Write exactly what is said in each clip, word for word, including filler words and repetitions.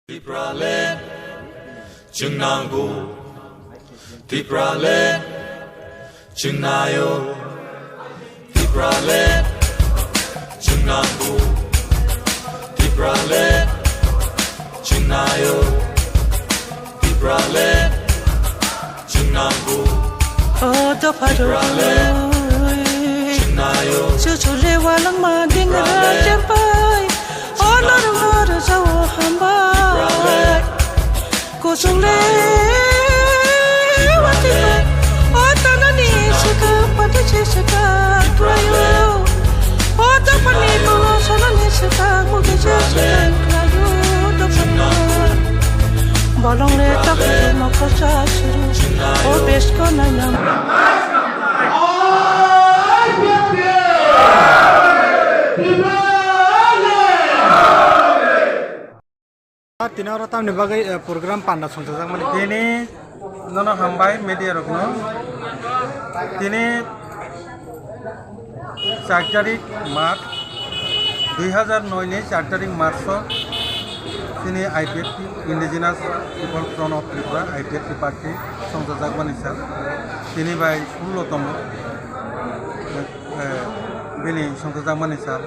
Tipraland, chwng nango. Tipraland, chwng naio. Tipraland, chwng nango. Tipraland, chwng naio. Tipraland, chwng nango. O dopha rok, chwng naio. Chuchule walangma dingra cherpai. O norok no rwjao hambai. Kuchung le watipai. O tanani swkang pati se swkang kwlaio. O dophani tolo sanani swkang mugi se swkang kwlaio. Dophani bolong le tak mokol sa suru. O besko nainam. Tini oro tamni bagwi, eh, program panda songchajakmani? Tini nono hambai media rokno. Tini char tarik March, dui hazar noi ni char tarik March o tini I P F T, Indigenous People Front of Tripura, I P F T party songchajakmani sal. Tini bai sullo tongo. Eh, bini songchajakmani sal,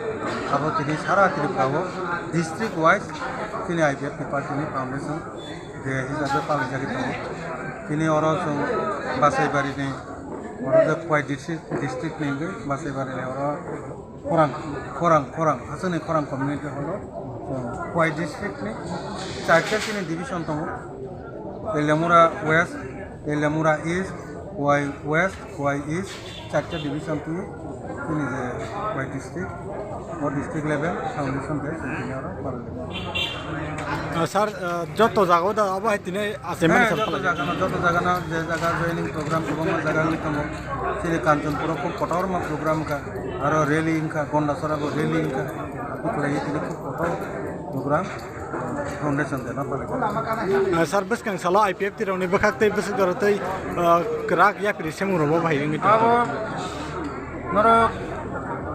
abo tini sara Tripura o district wise tini I P F T party ni foundation day hisabe palaijagwi tongo. Tini oro chwng Basaibari ni, oro je Khowai district, district ni wngwi Basaibari ni oro Khorang, Khorang, Khorang, aswkni Khorang community hall o chwng Khowai district ni charta chini division tongo. Teliamura West, Teliamura East, Khowai West, Khowai East, charta division twi chini je Khowai district, o district level foundation day chwng tini oro palai. Ah, sir, ah, joto jaga o da abo hai tini assemble. Heh, sir joto palai. Jaga no, joto jaga no, je jaga joining program kwbangma jaga wngwi tongo. Chini Kanchanpur o khub kotorma program wngkha, aro rally wngkha, Gondasora bo rally wngkha, abo kwlaiwi tini khub kotor program. Foundation de na pare. Ah, sir, bwskang salo I P F T rokni bwkhak tei bwswk jora tei, ah, kwrak yapri semung rok bo bahai wngwi tongo. Abo norok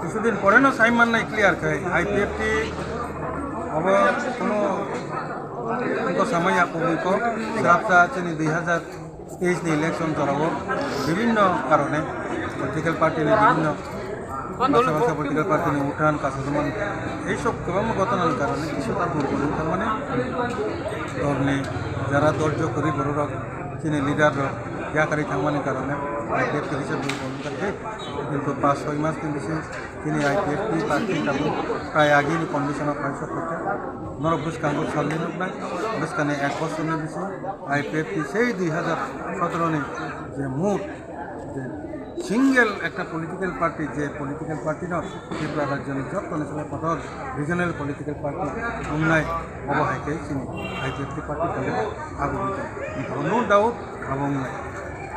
kisudin pore no sai mannai clear khai I P F T abo kono ko samaya ko ko srapsa chini dui hazar teis ni election jorao bibhinno karone political party ni bibhinno baksa baksa political party ni uthan kasajaman ei sob kwbangma ghotona ni karone kisa ta purbo thangmani dol ni jara dol jok kwrwi borok rok chini leader rok yakarwi thangmani karone I P F T kisa purbo wngkha thik kintu pas soi mas ni bisi Chini I P F T party tabuk tai agini condition o kaisa khaikha. Norok bwskango salni nuknai, bwskani ek bosorni bising I P F T sei dui hazar sotoro ni je mood, je single ekta political party, je political party no Tripura rajyoni jottoni salo kotor regional political party wngnai, obo hai khe chini I P F T party tabuk agugwi tongo. No doubt abo wngnai.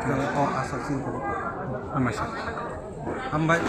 Chwng o asa chini tongo. Hambai sir. Hambai.